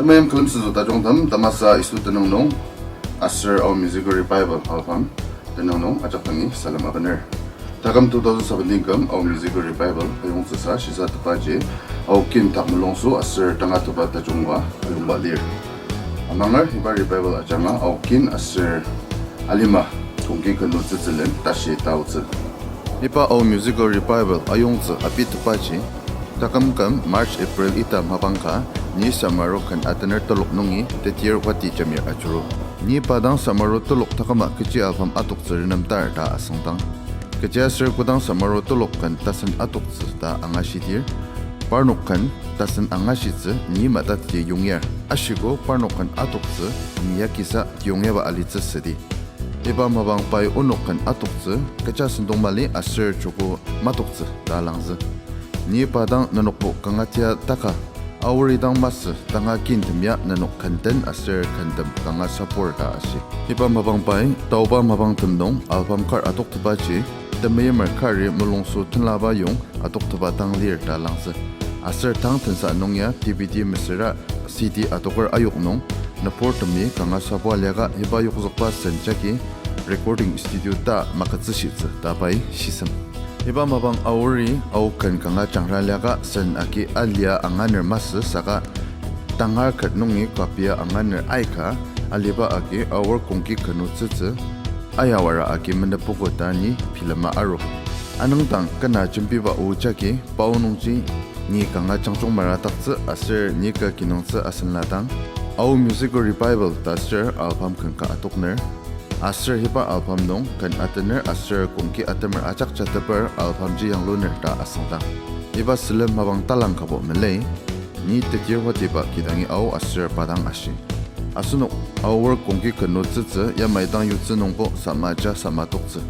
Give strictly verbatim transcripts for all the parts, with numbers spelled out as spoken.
Temeim külemsüzü tajungtem, tamasa Yisu tenüng nung aser Ao Musical Revival album tenüng nung ajak dangi salem abener. Taküm two thousand seventeen küm Ao Musical Revival ayongtsüsa shisatepaji Ao kin dak mulungso aser tangatetba tajungba ayongba lir. Amanger iba revival ajanga Ao kin aser alima kongki kenu tsütsülen tashi taotsü. Iba Ao Musical Revival ayongtsü abitepaji, taküm küm March, April ita mapang ka, ni samaru ken atener telok nungi tetir wati jamir ajuru. Ni pa dang samaru telok taküma kechi album atoktsü renemtar ta asüngdang, kechiaser kodang samaru telok ken tasen atoktsü ta angashidir, parnok ken tasen angashitsü ni matatji yongyar. Ashiko parnok ken atoktsü ni yakisa yongyaba alitsü südi. Iba mapang pai onok ken atoktsü, kecha sentong mali aser joko matoktsü ta langzü. Ni pa dang nenokbo kanga tia taka, Aori dang masü tanga kintemya nenok kenten aser kentem kanga sabur ta ashi. Iba mapang pai taoba mapangtem nung album kar atoktepaji, temeimer kari mulungso tenlaba yong atoktepa dang lir ta langzü. Aser tang tensa nung ya D V D mesüra C D atoker ayok nung, nüburtemi kanga sabua liaka iba yokzükba sen jagi recording studio ta magütsüshitsü ta pai shisem. Iba mapang Aori Ao ken kanga jangra liaka sen agi alia anganer masü saka tangar ket nungi kapia anganer aika aliba agi Aor kongki kenu tsütsü ayawara agi menepogo ta ni bilema aru. Anüngdang kena jembiba o jagi pao nungji ni kanga jangjung maradaktsü aser ni ka kinungtsü asenladang, Ao Musical Revival ta ser album ken ka atokner. Aser iba album nung ken atener aser kongki atemer ajak jateper album ji yangluner ta asüngdang, iba sülen mapang talang kabo melei, ni tetir watiba kidangi Ao aser pa dang ashi. Asenok Aor kongki kenu tsütsü yamai dang yutsü nungbo samaja samatoktsü.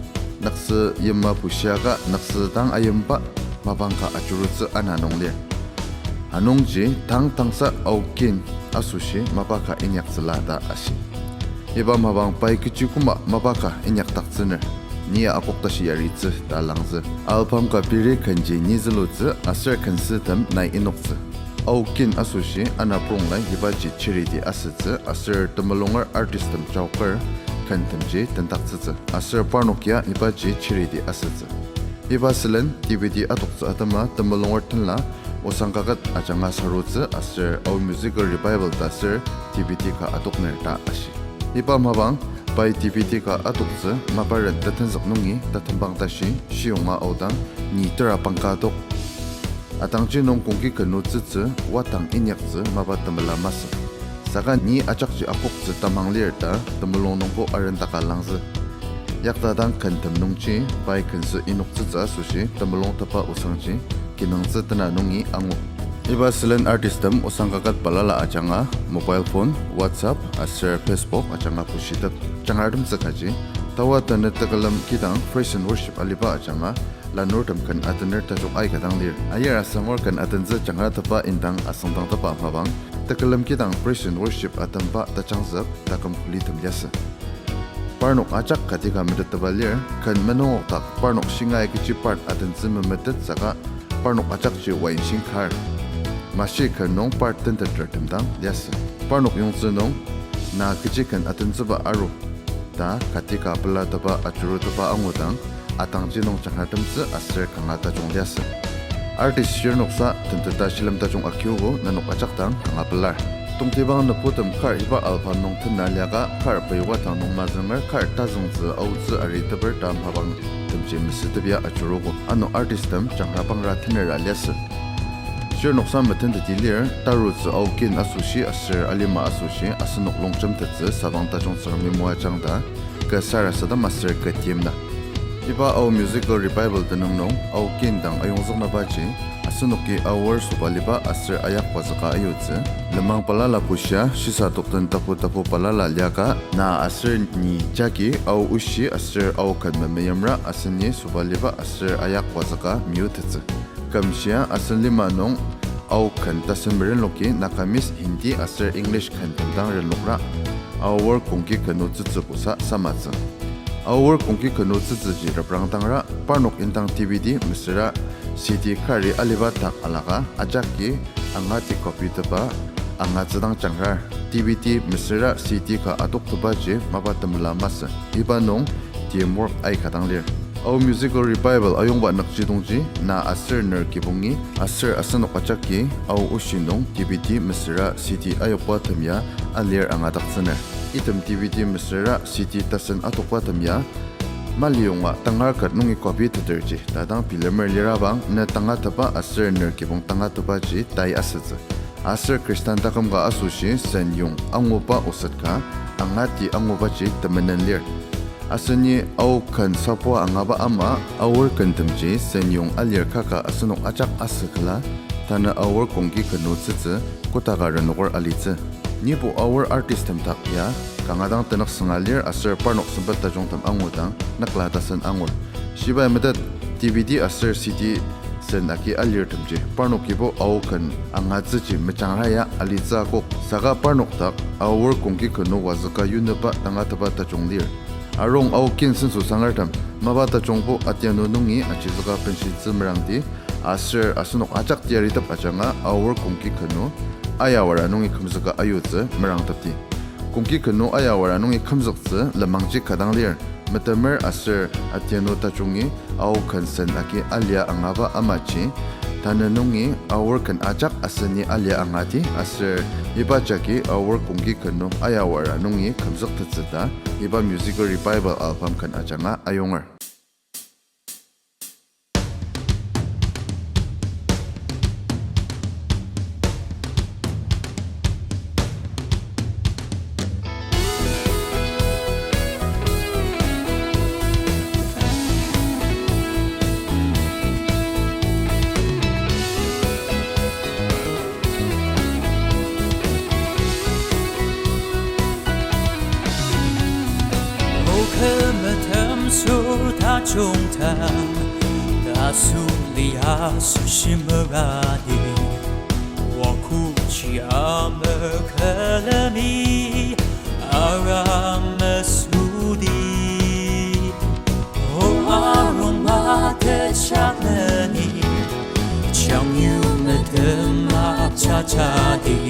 Nüksü yima bushiaka nüksü dang ayimba mapang ka ajurutsü ana nung lir. Anungji tang tangsa Ao kin asoshi mapa ka inyaktsüla ta ashi. Iba mapang pai kechi koma mapa ka inyakdaktsüner, ni ya akok tashi yaritsü ta langzü. Album ka peri kenji ni zülutsü aser kensütem nai inoktsü. Ao kin asoshi ana purongla ibaji charity asütsü aser temulunger artisttem jaoker kentemji tendaktsütsü aser parnok ya ibaji charity asütsü. Iba sülen D V D atoktsü atema temulunger tenla osang kaket ajanga sarutsü aser Ao Musical Revival ta ser D V D ka atokner ta ashi. Iba mapang pai D V D ka atoktsü maparen tetenzük nungi tatembang tashi shiyonga aodang ni tera pangka tok. Atangji nung kongki kenu tsütsü wadang inyaktsü mapa temela masü. Saka ni ajakji akoktsü tamang lir ta temulung nungbo arendaka langzü. Yakta dang kentem nungji pai kensü inoktsütsü asoshi temulung teba osangji kinungtsü tena nungi angu. Iba sülen artisttem osang kaket balala ajanga mobile phone, WhatsApp aser Facebook ajanga pushitep jangratemtsü kaji, tawa tanü tekülem kidang praise and worship aliba ajanga lanurtem ken atener tajung aika dang lir. Ayir asangur ken atentsü jangratepba indang asüngdangtepba mapang, tekülem kidang praise and worship atemba tajangzük taküm kulitem liasü. Parnok ajak katika metettepa lir, ken menungokdak parnok shingai kechi part atentsü memetet saka parnok ajakji wainshing kar. Mashi ken nung part tentetertem dang liasü. Parnok yongtsü nung na kechi ken atentsüba aru ta katika pelatepba ajurutepa angudang, atangji nung jangratemtsü aser kanga tajung liasü. Artist shirnoksa tenteta shilem tajung akiogo nenok ajak dang kanga pelar. Tongtibang nübutem kar iba album nung tena liaka kar pei wadang nung mazünger kar tazüngtsü aotsü ariteper ta mapang temji mesütepia ajurugo. Ano artisttem jangrabangra tenera liasü. Shirnoksa metenteti lir, tarutsü Ao kin asoshi aser alima asoshi asenok longjemtettsü sabang tajung Tsüngremi moajang ta, kü sarasadem aser kü timla. Iba Ao Musical Revival tenüng nung Ao kin dang ayongzüknabaji, asenoki Aor sobaliba aser ayakbazüka ayutsü, lenmang balala bushia shisa tokten tapu tapu balala liaka na aser ni jagi Ao oshi aser Ao ken memeyimra aseni sobaliba aser ayakbazüka meyutettsü. Kümshia asen lima nung Ao ken tasen merenloki Nagamese, Hindi aser English ken temdang renlokra Aor kongki kenu tsütsübusa samatsü. Aor kongki kenu tsütsüji reprangdangra parnok indang D V D mesüra C D kari aliba dak alaka ajaki angati copy teba angatsü dang jangrar. D V D mesüra C D ka adoktepaji mapa temela masü. Iba nung teamwork aika dang lir. Ao Musical Revival ayongba nükjidongji na aser ner kibongi aser asenok ajaki Ao oshi nung D V D mesüra C D ayokba tem ya alir angadaktsüner. Item D V D mesüra C D tasen adokba tem ya mali yonga tangar ket nungi copy teterji ta dang bilemer lirabang ne tangatetba aser ner kibong tangatetbaji tai asütsü. Aser Khristan taküm ka asoshi sen yong anguba oset ka angati angubaji temenen lir. Aseni Ao ken sabua angaba ama Aor kentemji sen yong alir kaka asenok ajak asükla, tanü Aor kongki kenu tsütsü kotaka renoker alitsü. Nibo Aor artist tem dak ya kanga dang tenük sünga lir aser parnok sempet tajungtem angudang nükla tasen angur. Shibai metet D V D aser C D sen agi alirtemji parnokibo Ao ken angatsüji mejangra ya alitsü akok. Saka parnok dak Aor kongki kenu wazüka yuneba tangatetba tajung lir. Arung Ao kin senso sangertem mapa tajungbo atianu nungi achizüka benshitsü merangdi, aser asenok ajak tiaritep ajanga Aor kongki kenu ayawara nungi kümzüka ayutsü merangtepdi. Kongki kenu ayawara nungi kümzüktsü lenmangji kadang lir, metemer aser atianu tajungi Ao ken sen agi alia angaba amaji, tanü nungi Aor ken ajak aseni alia angati aser iba jagi Aor kongki kenu ayawara nungi kümzüktettsü ta iba Musical Revival album ken ajanga ayonger. O kü metemsür tajungtem, asoshi asoshi meradi, okoji amekülemi ara mesüdi. O arung matejakneni, jangyumetem ajajadi,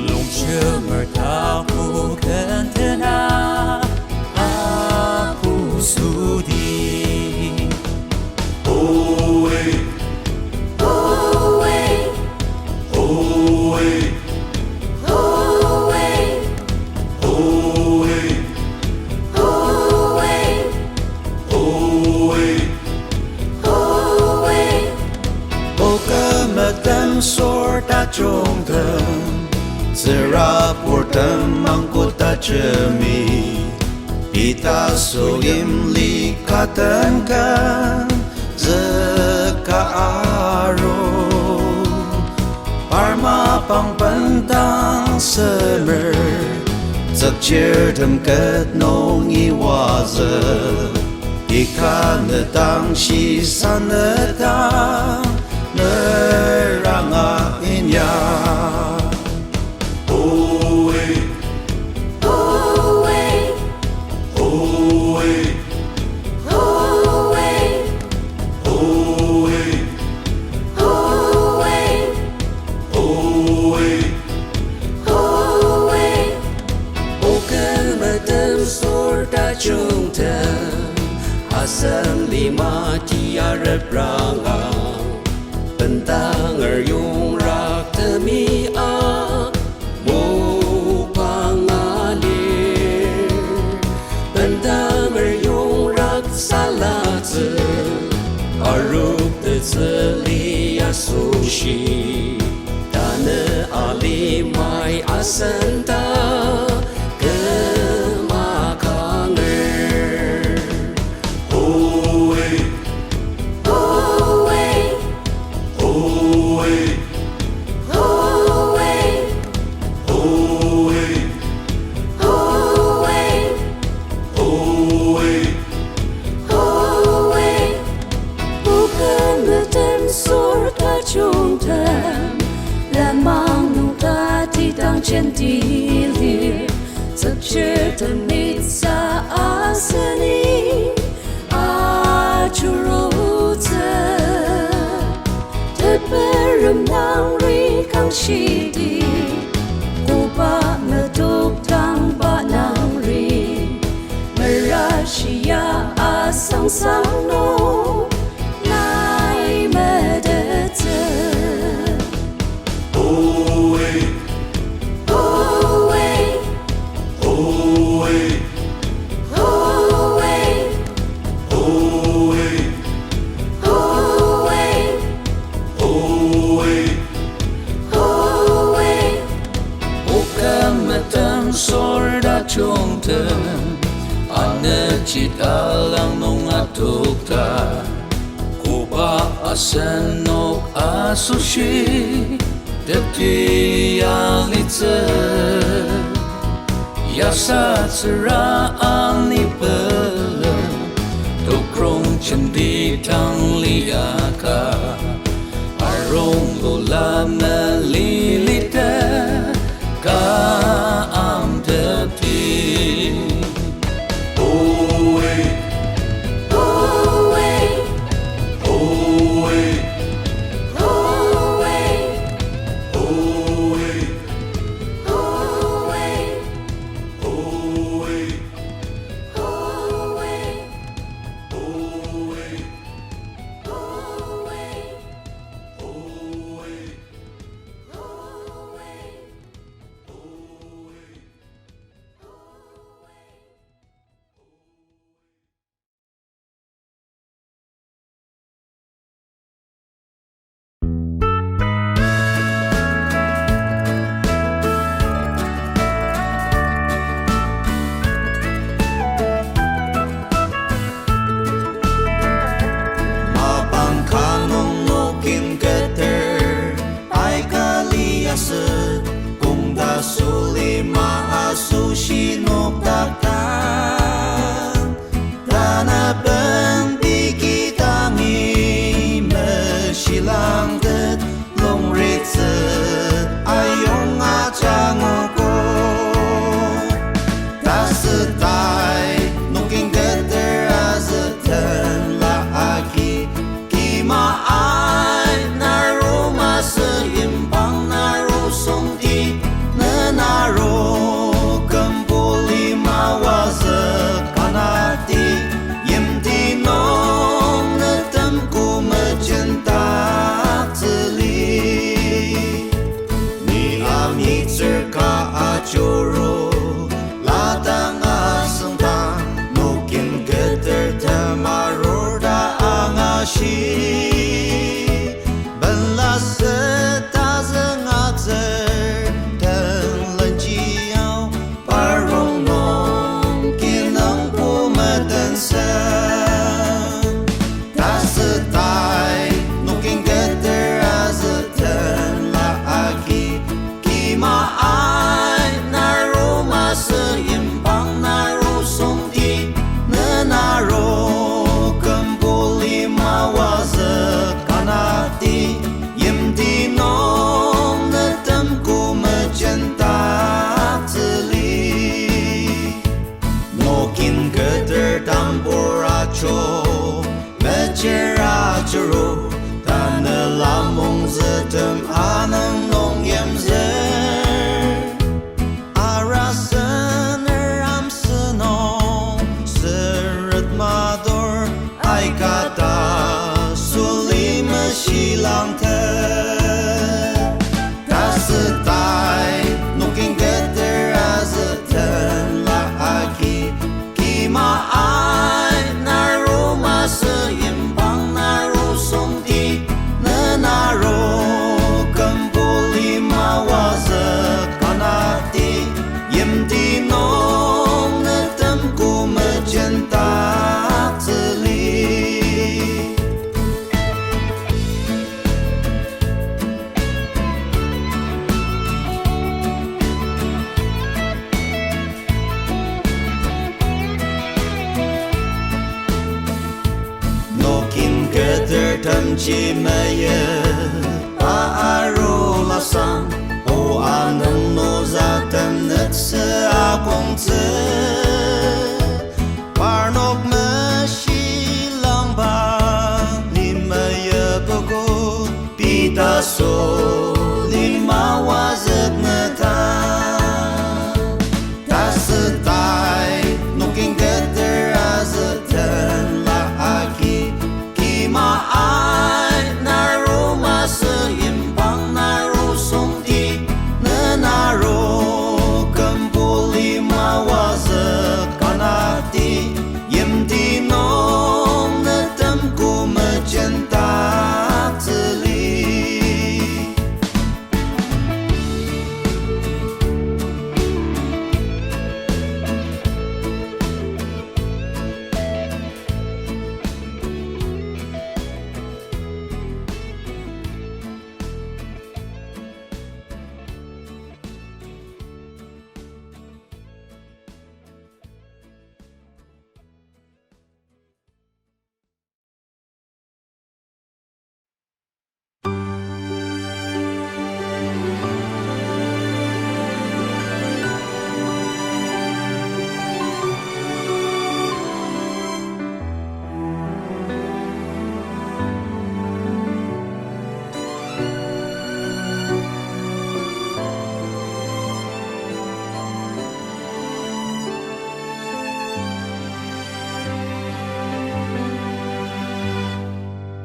longjemer tapu kentena apu südi. O kü metemsür tajungtem, tsürabur temang kotajemi, pei ta süyimli ka den ken züka aru. Par mapang bendang semer, tsükchirtem ket nungi wazü, ika nedang shisanedang meranga inya. O kü metemsür tajungtem, asen lima tia repranga, bendanger yongrak temi a mopang alir. Bendanger yongrak salatsü, aruktettsü li asoshi, tanü alimai asen ta küm akanger. O kü metemsür tajungtem, lenmang nung tatidang jenti lir, tsükchir temitsü aseni ajurutsü. Teperem nangri kangshidi, Sangno nai metettsü. Oe. Oe. Oe. Oe. Oe. Oe. Oe. Oe. Oka metem sorda chungtem, anüji talang nung atokta. Koba asenok asoshi, tepti alitsü. Yasatsüra ani pela, tokrong jenti tang liaka. Arong lula melilite ka amtepti. Oe. Oe. Oe. Oe. Mapang ka nung nokin keter aika liasü, kongta suli ma asoshi nokdakdang. Tanü ben piki dangi meshilangtet longritsü ayonga jangogo. Tasütai nokin keter azü tenla agi, kima ai naru masü yimpang naru songti, ne naru kümbu lima wazü kanati, yimti nung netem ku mejentaktsüli. Ni amitsür ka ajuru, ladang asüngdang, nokin keter tem arur ta angashi. Belasü tazüngatsür, tenlenji ao, parong nung kinungpu metensen. Tasütai nokin keter azü tenla agi, kima ai naru masü yimpang naru songti, ne naru kümbu lima wazü kanati, yimti nung netem ku mejentaktsüli. Nokin keter tambur ajo, mechir ajuru, tanü lamong zütem anüng nung yimzür. Arasener amsü nung süret madur, aikata suli meshilangtet. Tasütai nokin keter azü tenla agi, kima ai naru masü yimpang naru songti, ne naru kümbu lima wazü kanati, yimti nung netem ku mejentaktsüli. Nokin keter temji meyip a arulasang, o anüng nung zatem nüktsü akongtsü. Parnok meshilangba limeyipgo, pitaso lima wazük neta. Tasütai nokin keter azü tenla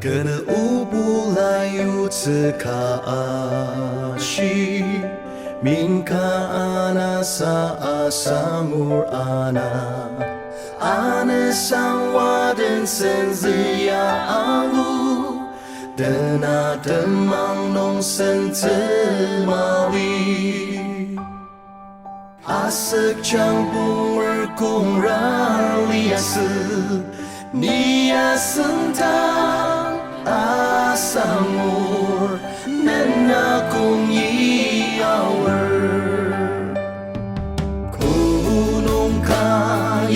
Kenü obula yutsü ka ashi, min ka anasa asangur ana. Anü sang waden senzüa angu, tena temang nung sentsü mali. Asükjang punger kongra liasü, ni asüngdang asangur, nena kongi aor. Konung ka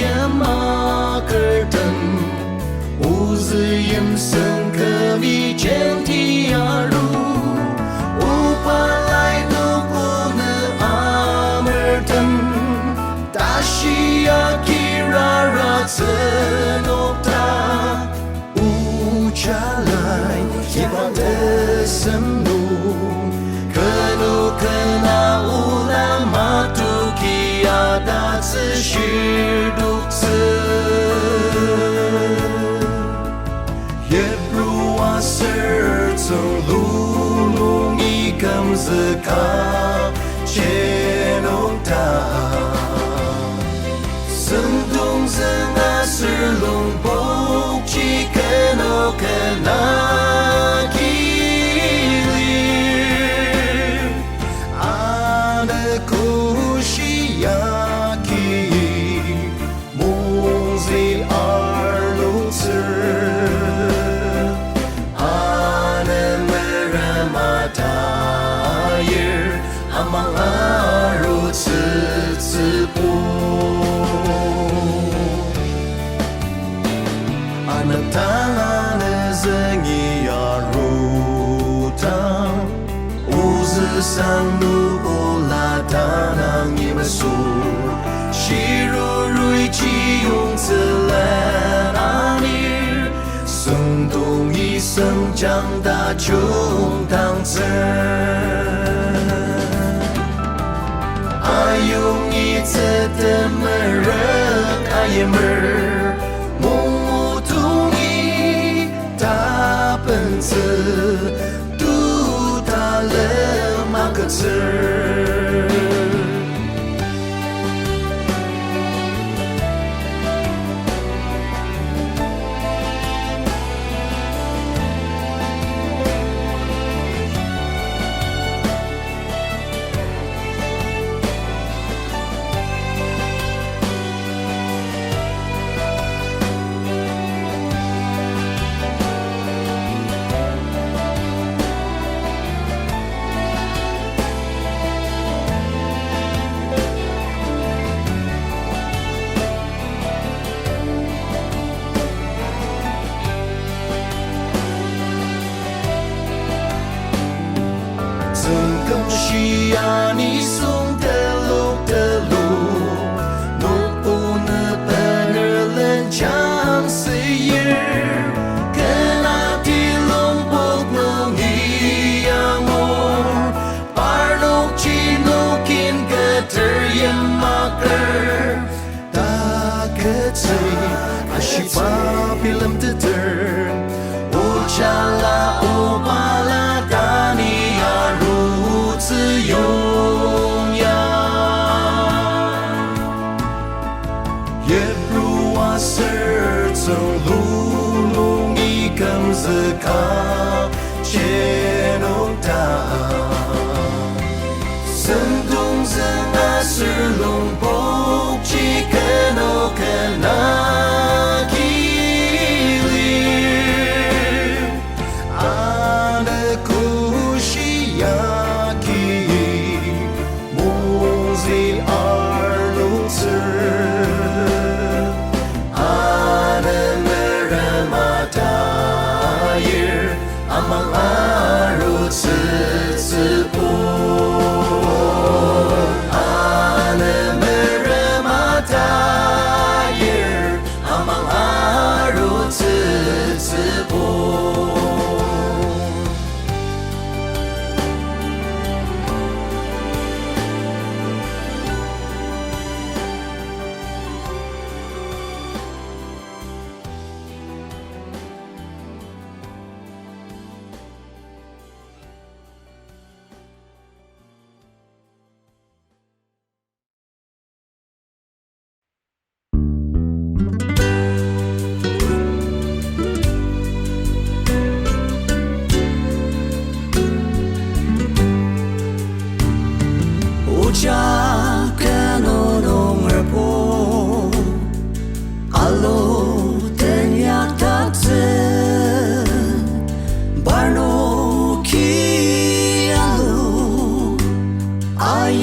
yamakertem, ozü yimsüng kemi jenti aru, oba lai nübo nü amertem, tashi akirara tsünokta, oja lai kiba tesem nung, kenu kena ola matuki atatsü shirdoktsü. Yipru aser tsüng lunungi kümzüka jenokta, süngdong züng aser lungpokji kenu kena kilir. Anü kushi yaki mungzi arloktsür, anü merem atayir amang arutsütsübo. Anepdang anü züngi arudang, ozü sang nü ola tanang yimsü, shirurui chiyongtsülen anir, süngdongi süngjang tajungdangtsür. Ayongi tsütemerük ayimer, mungudongi tapentsü, tutalem agütsür. Tsüngküm shia nisung telok telok, nokpu nü bener lenjang süyir, kena tilong pok nungi angur, parnok ji nokin keter yamaker, taketsü ashiba bilemteter, ojala obala tani arutsü yongya. Yipru aser tsüng lunungi kümzüka jenokta, süngdong züng aser lungpokji kenu kena kilir.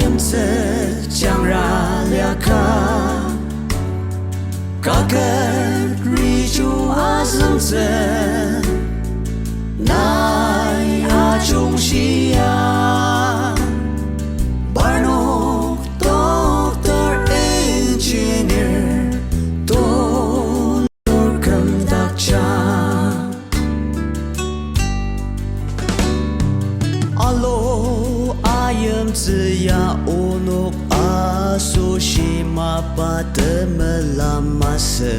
yimtsü jangra liaka, kaket rijung azüngtsü nai ajungshia, parnok doctor, engineer, tulu kümdakja. Alo ayimtsü ya onok asoshi mapa temela masü.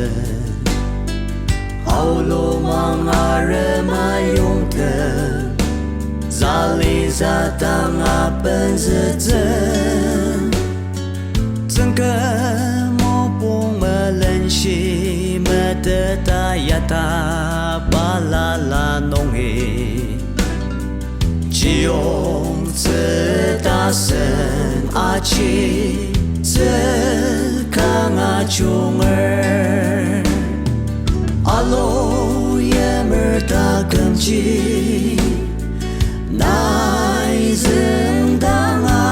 Aolomang arema yongtem, zali zadang apenzütsü. Tsüngke mopung melenshi meteta yata balala nungi, chiyongtsü tasen aji tsükanga junger. Alo yimer takümji nai züngdanga,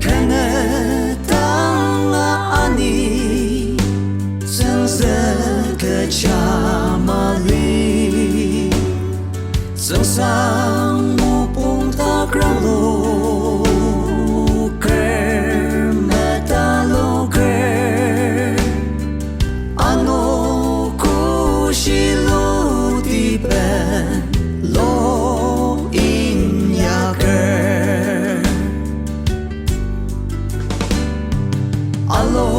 kenetanga ani tsüngzü kecha mali. Tsüngsang mopung takrang loker, metaloker, ano koshi lutiben lo inyaker. Alo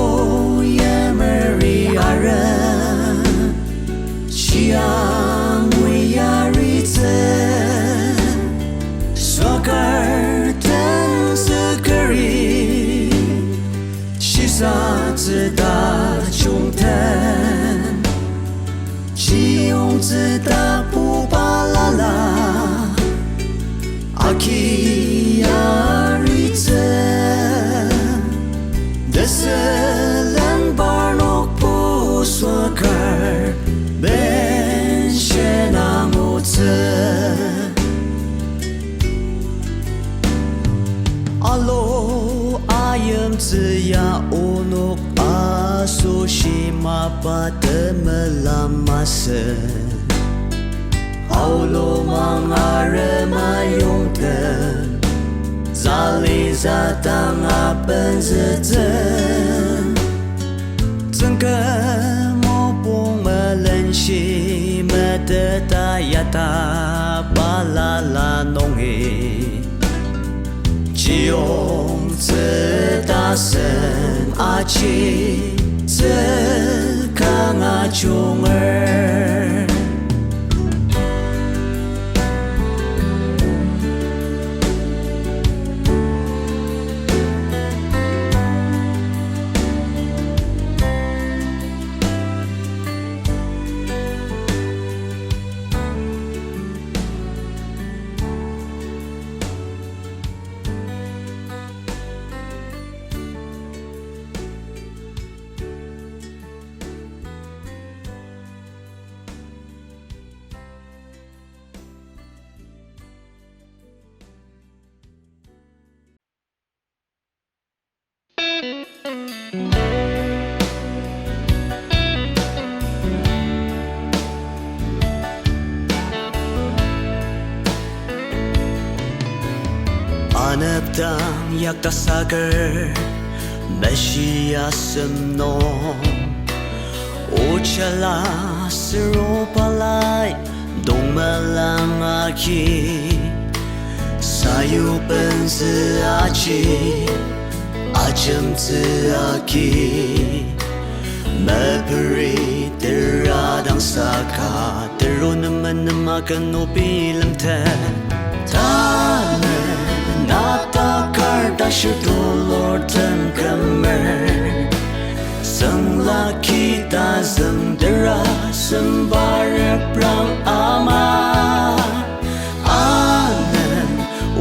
yimeri arem, shia ngui yaritsü, sokar tenzükeri, shisatsü tajungtem, chiyongtsü tapu balala aki yaritsü, tesülen parnok pusokar benshena ngutsü. Alo ayimtsü ya onok asoshi mapa temela masü. Aolomang arema yongtem, zali zadang apenzütsü. Tsüngke mopung melenshi meteta yata balala nungi, chiyongtsü tasen aji tsükanga junger. Anepdang yaktasaker, Meshia asem nung, ochala sürupalai dongmelang agi, sayu penzü aji, ajemtsü agi, meperi tera dang saka, teru nemenema kenu bilemtet. Tanü na takar ta shir tulur tenkümer, süngla kita züngdera semba reprang ama. Anen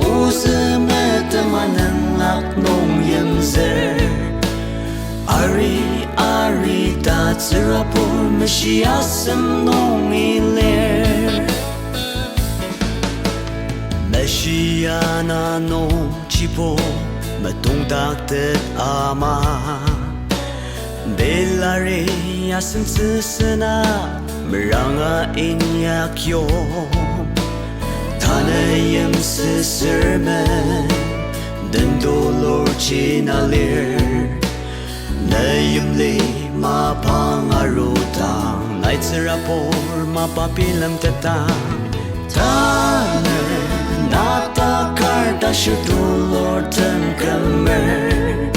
ozü metema nüngdak nung yimzür, ari ari ta tsürabur Meshia asem nungi lir. Meshia na nung Shibo metongdaktet ama. Belari asen tsüsena meranga inyak yong. Tanü yimsüsürmen den tulur china lir. Ne yimli mapang arudang, nai tsürabur mapa bilemtetang. Tanü na takar ta shir tulur tem kümer.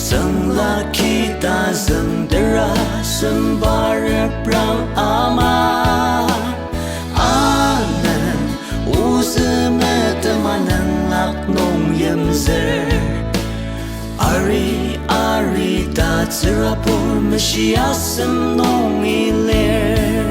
Süngla kidang züngdera semba reprang ama. Anen ozü metema nüngdak nung yimzür. Ari, ari ta tsürabur meshia asem nungi lir.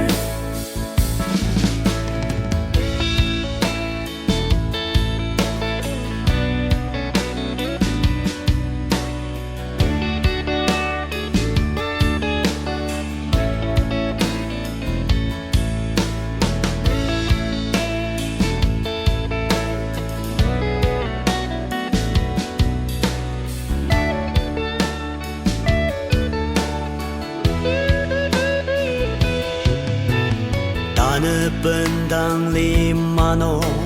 Tanü bendang lima nung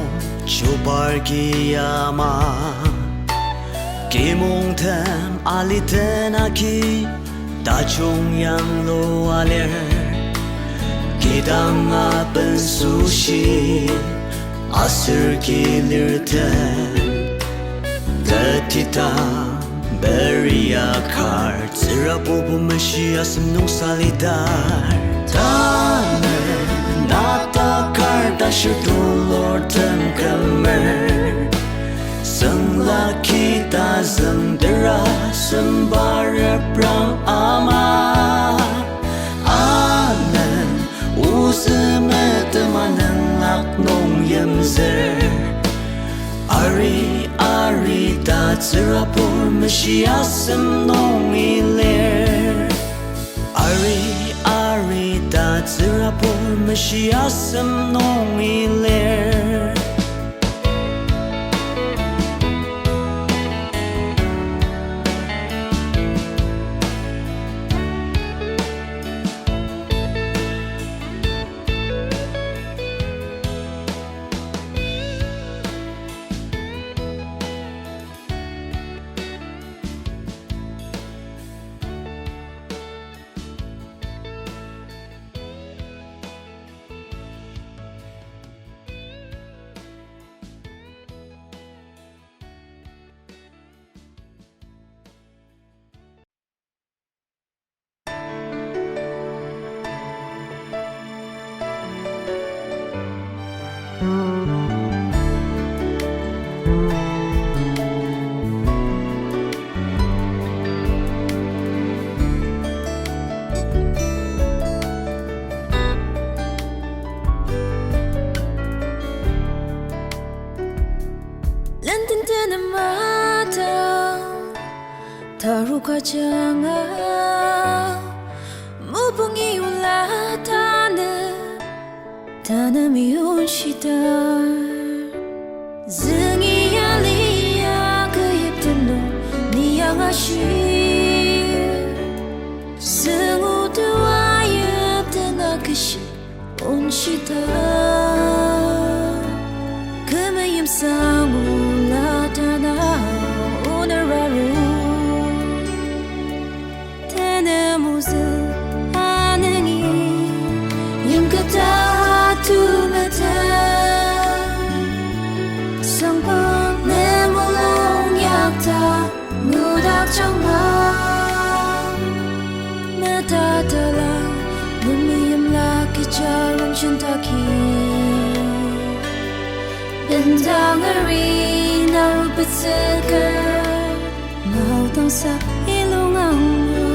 chubar ki ama. Kimongtem aliten agi tajung yanglua lir. Kidang aben süshi aser ki lirtem. Tetidang beri akar tsürabubu meshia asem nung salidar. Tanü na takar ta shir tulur tem kümer. Süngla kidang züngdera semba reprang ama. Anen ozü metema nüngdak nung yimzür. Ari, ari ta tsürabur meshia asem nungi lir. Ari, ari ta tsürabur meshia asem nungi lir. Lendong tenema ta, taruka janga, mupungi ola tanü, tanü miyonshita. Züngi alia kü yiptenu, ni yanga shi. Züngu tua yiptena keshi. Onshita, kü meimsang ola tana oneraru. Tanü mozü anengi, yimketa tumeta. Sangpang ne mulung yakta, ngudak jangma, metatala, memeimla kecha rongshintaki. Bendang ari nao betsüker, nao tangsa ilung angma.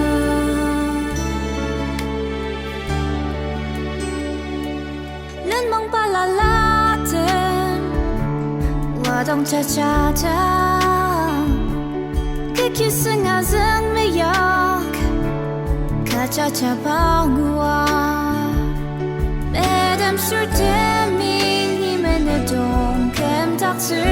Lenmang balala tem, wadang jajadang. Kekiseng azüng meyak, kajaja bangua. Medem shurtemi ni menedong kemdaktsür.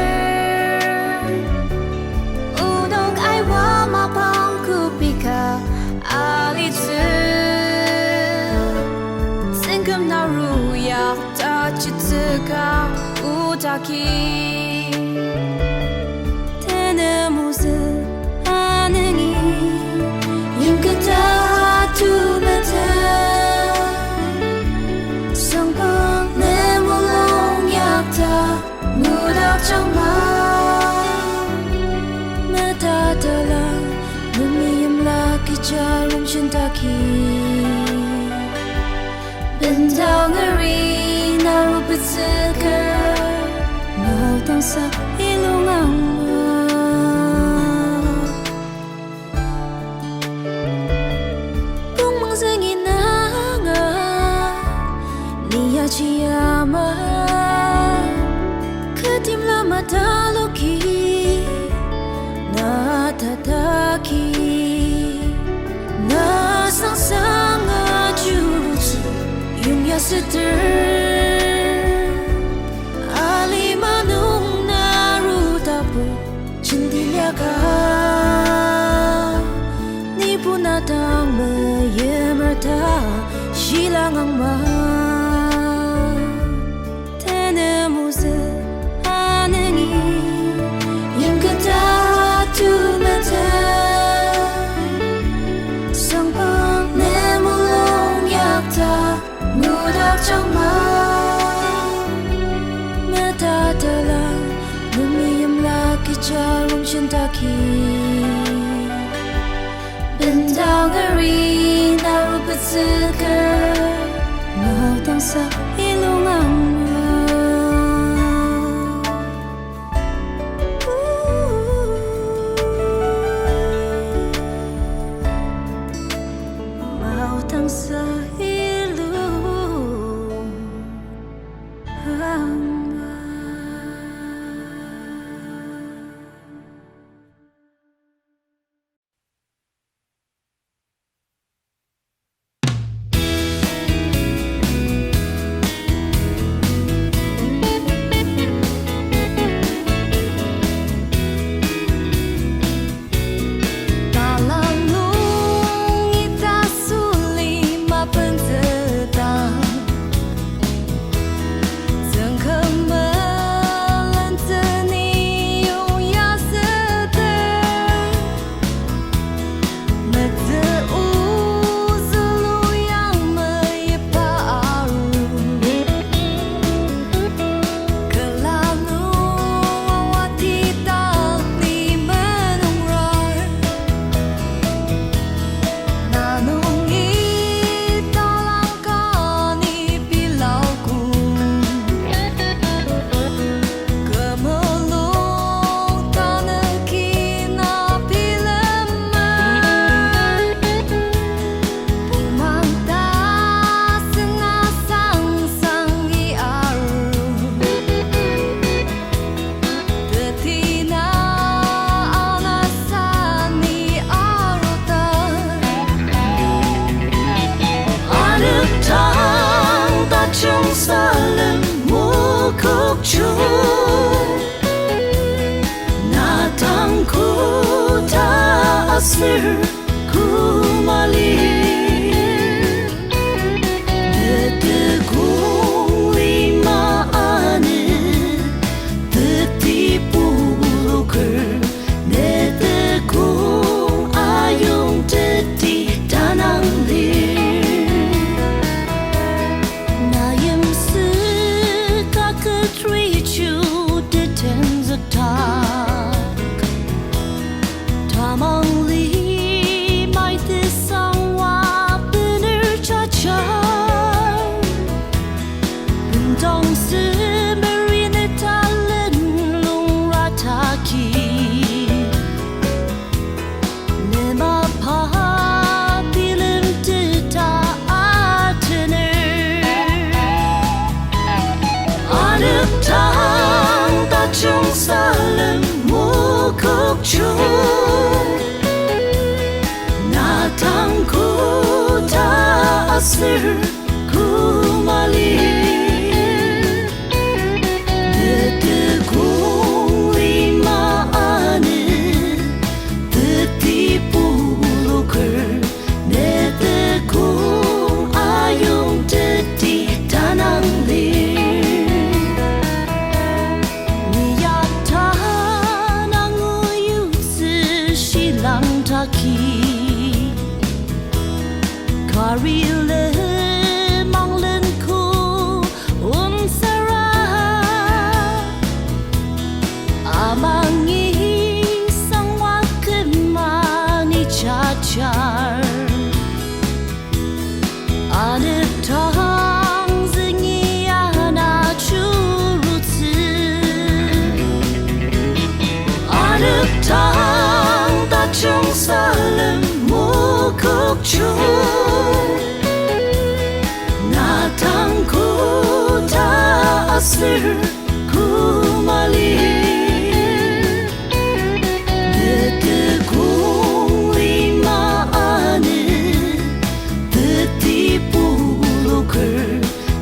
Tenem ozü anengi, yimketa atu mete. Sangpang ne mulung yakta, ngudak jangma. Meta tala, memeim la kecha rongsen taki. Bendang ari na rubetsüker, maodangsa ilung angma. Pongmang züngi nanga, ni yaji ama. Kü timla mataloki, na tataki. Na sangsang ajurutsü, yongya süter. Alima nung na rutabo, jenti liaka. Ni buna dang meyimer ta shilang angma. Tenem ozü anengi, yimketa atu mete. Sangpang ne mulung yakta, ngudak jangma. Meta tala, memeim la kecha rongsen taki. Bendang ari na rubetsüker, maodangsa ilung angma. Maodangsa ilung angma. Talang nung ita suli mapentsüta. Tsüngküm melentsü ni yongyasüter. Metsü ozülu yang meyipa aru. Kela nung awati tak ni menungrar. Na nungi talang ka ni pilaogo. Kü mulung tanü ki na bilemer. Pungmang ta sena sangsang i aru. Teti na ana sani aruta. Anepdang tajung salem mokokjung. Na dang koda aser kumali. Netekong lima ane, teti puluker, netekong ayong teti tanang lir. Na yimsü kaket richu tetenzüktak. Tamang limai tesangwa bener jajak. Bendong semeri ne talen lung rataki. Ne mapa bilemteta atener. Anepdang tajung salem mokokjung. Na dang koda aser kumali. Netekong lima ane, teti puluker, netekong ayong teti tanang lir. Aki, kari le manglen ko onsara, amangi sangwa kümani chajar. Anepdang züngi ana churutsü. Anepdang tajung salem mokokjung. Na dang koda aser koma lir. Ne tekong lima anü, teti puluker,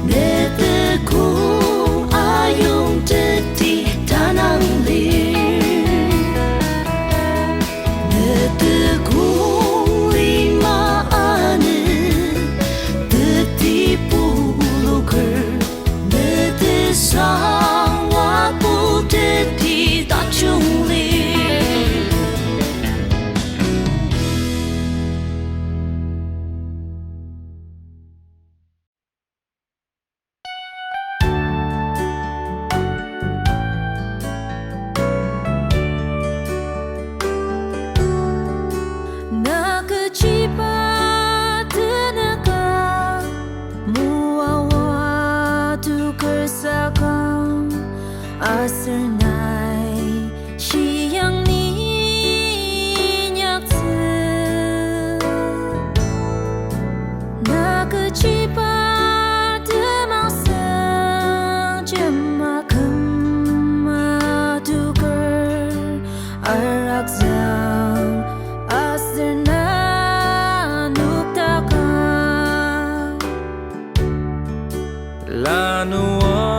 ne tekong ayong teti tanang lir. Ne tekong lima anü, teti puluker, ne tesang wapu teti tajung lir. Na kechiba tenüka, moawa tuker saka, aser nai shiang ni inyaktsü. Na kechiba temang sang jema küma tuker arakzang, aser na noktaka. Lanua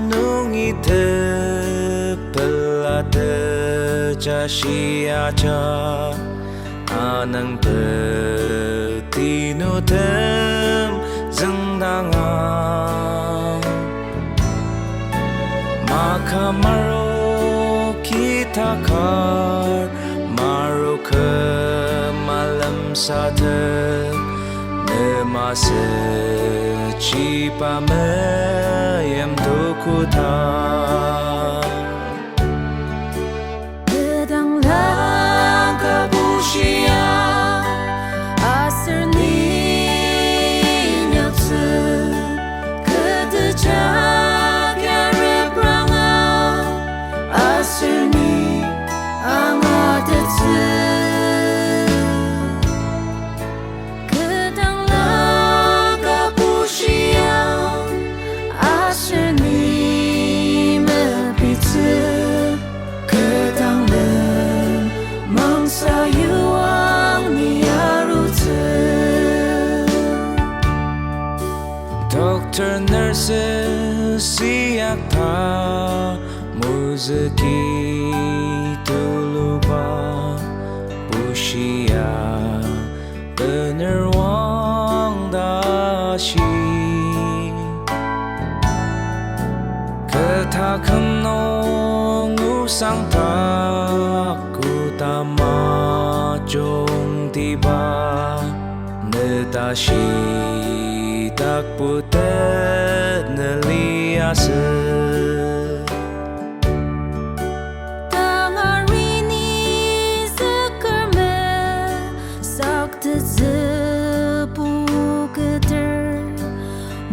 nungi tepela teja shiaja, anang peti nutem züngdanga. Maka maruki takar, maruke malemsatet, ne masüchiba meyim tukuta. Pedang langka bushia, aser ni inyaktsü, ketejak ya repranga, aser ni angatettsü. Ketang langka bushia, aser ni mepitsü, ketang lemang sayuang ni arutsü. Doctor, nurses, siakta mozüki tuluba bushia bener wang tashi. Kü taküm nung osang tak koda majungtiba, ne tashi dak putet ne liasü. Tangari ni züker mesaktettsü puketer,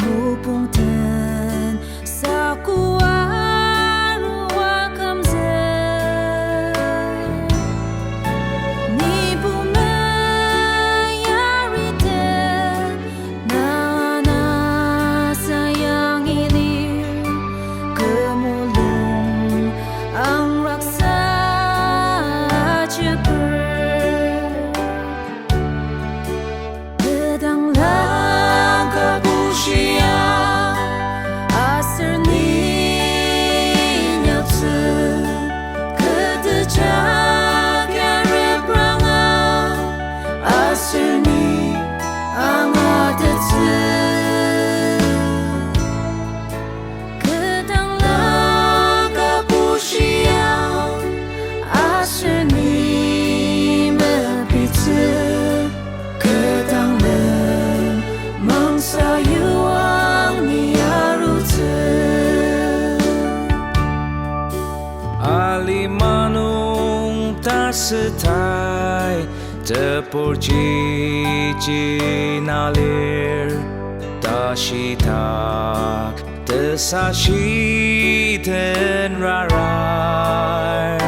mopung den saku arua kümzük. Nibo meyari den na ana sayangi lir, Sütai teporji jina lir, tashidak tesashi den rarar.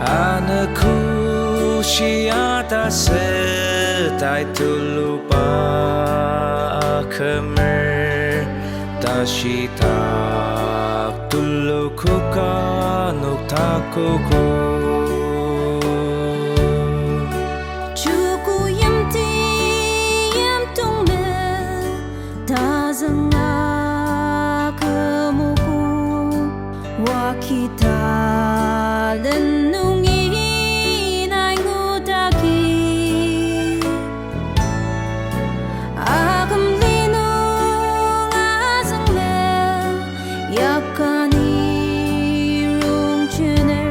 Anogo shia ta sütai tuluba akümer, tashidak tulu koka noktakogo. Joko yimti yimtong me tazüng akümogo, wakita len nungi nai ngutaki. Aküm li nung azüng me yakani rongjener,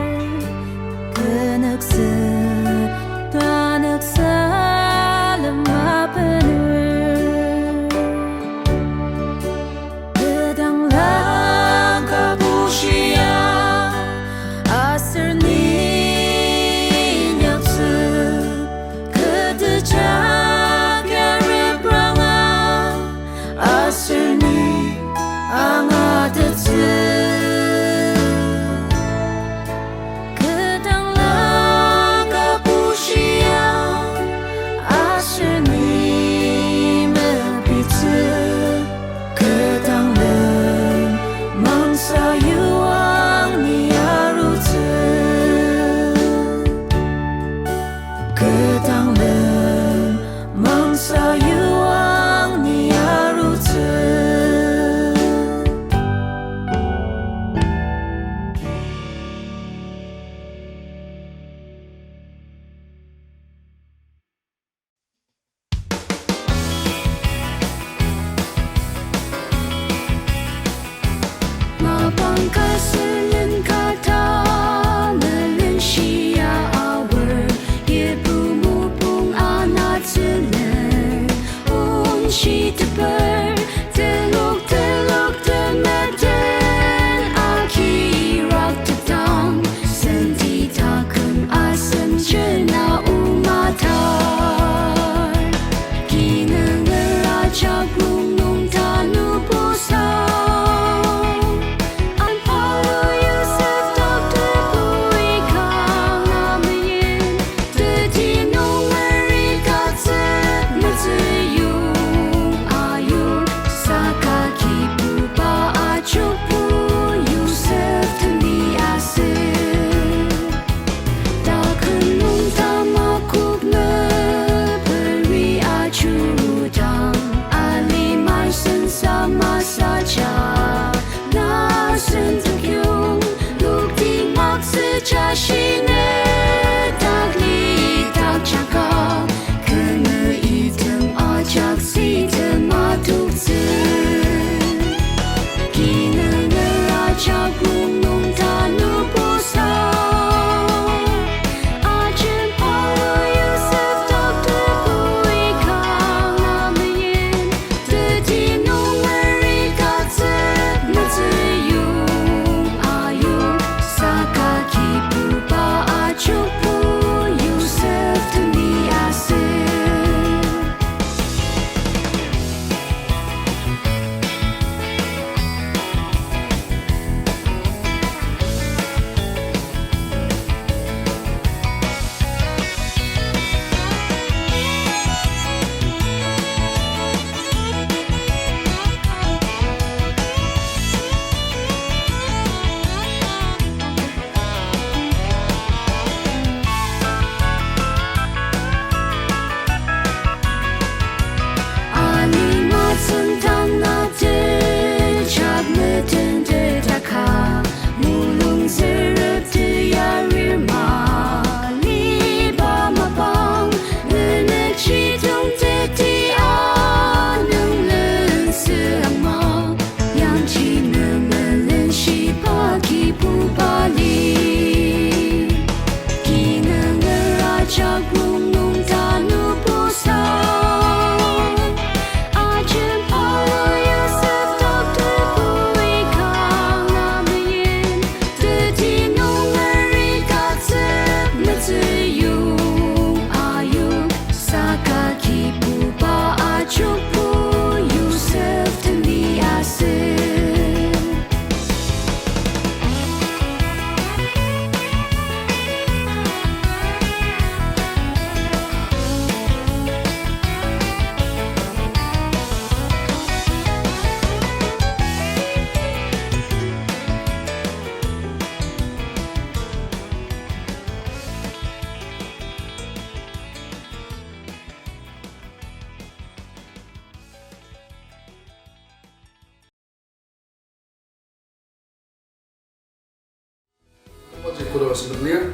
Asem lir,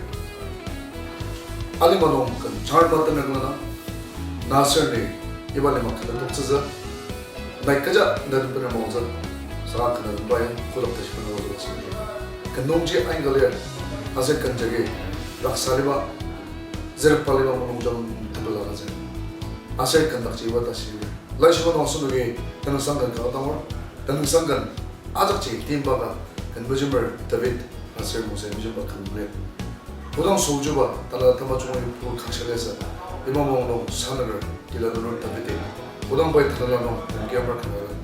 alima nung ken char ma tenük lana, na aser ni iba lima ken toktsütsü, nai kecha na den bener maotsü, saka ken na den bai, kodak tashi bener maotsü asem lir. Ken nungji aika lir, aser ken jagi raksa liba, zerpa liba mulungjang tepela aser. Aser ken dakji iba tashi lir. Laishiba nung asenoki tenüngsang ken ka dangor, tenüngsang ken ajakji timba ka, ken mejemer David aser Mose mejemba ken lir. Kodang sojuba tanela tamajungi pu kangshia liasü, iba maong nung sanaker tila nunur David-i, kodang pai tanela nung ken kiamar ken lir.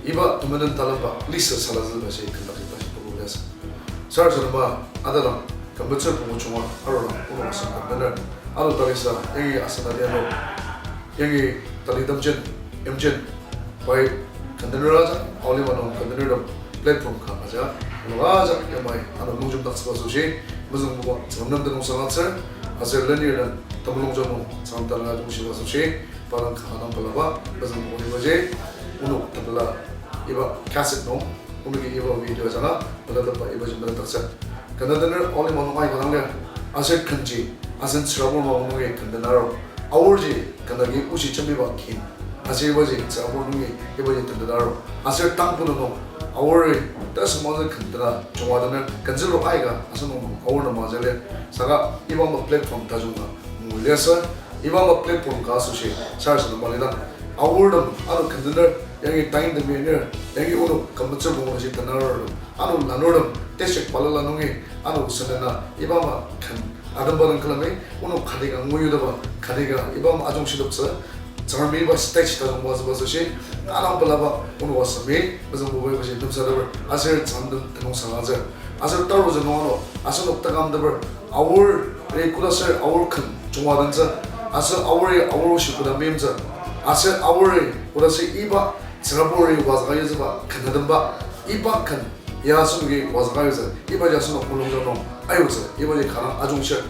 Iba temenen talangba lisa salazü tashi ken dakji tashi pulu liasü. Sarasadema atadang, kümetsür pungu chunga arurang, onok asem ken bener. Ano talisa, yangi asen adianu, yangi tali temjen, yimjen, pai ken tener ajak, aolima nung ken tenertem platform ka ajak, onok ajak yamai, ano lungjemdaktsüba asoshi, mezüngbuba Tsüngrem nem tenüngsang atsür, aser lenirtem temulungjang nung Tsüngrem tanela longshiba asoshi, pa dang kanga dang pelaba, mezüngbuba ibaji, onok tepela, iba cassette nung, onoki iba video ajanga, pelatepba ibaji melatdaktsü. Ken tener aolima nung aika dang lir, aser kenji, asen tsürabur maong nungi ken tener aru. Aorji, ken agi oshi jembiba kin. Aser ibaji tsürabur nungi ibaji ken tener aru. Aser tangbo nung, aori, tasümangtsü ken tena, chunga tener, ken zülur aika, asenok nung aor nem ajak lir. Saka, iba ama platform tajung ka, ngui liasü, iba ama platform ka asoshi, sarasadema lidang. Aortem, ano ken tener, yangi tain temi anir, yangi onok kümetsür pungu tashi tener arurtem, ano lanurtem, district balala nungi, ano senena, iba ama ken, atemba nung külemi, onok kati ka nguyuteba, kati ka, iba ama ajungshiteptsü, Tsüngremi iba stage tajung moatsüba asoshi, kanga dang pelaba, onok asemi, mezüngbuba ibaji lemsateper, aser Tsüngrem nem tenüngsang atsür. Aser tarutsü nung ano, asenok takamteper, aori kodaser aor ken chunga tentsü, aser aori aor oshi koda meimtsü, aser aori kodaser iba tsüraburi wazüka yutsüba ken atemba, iba ken ya asenoki wazüka yutsü, ibaji asenok mulungjang nung ayutsü, ibaji kanga ajungshir.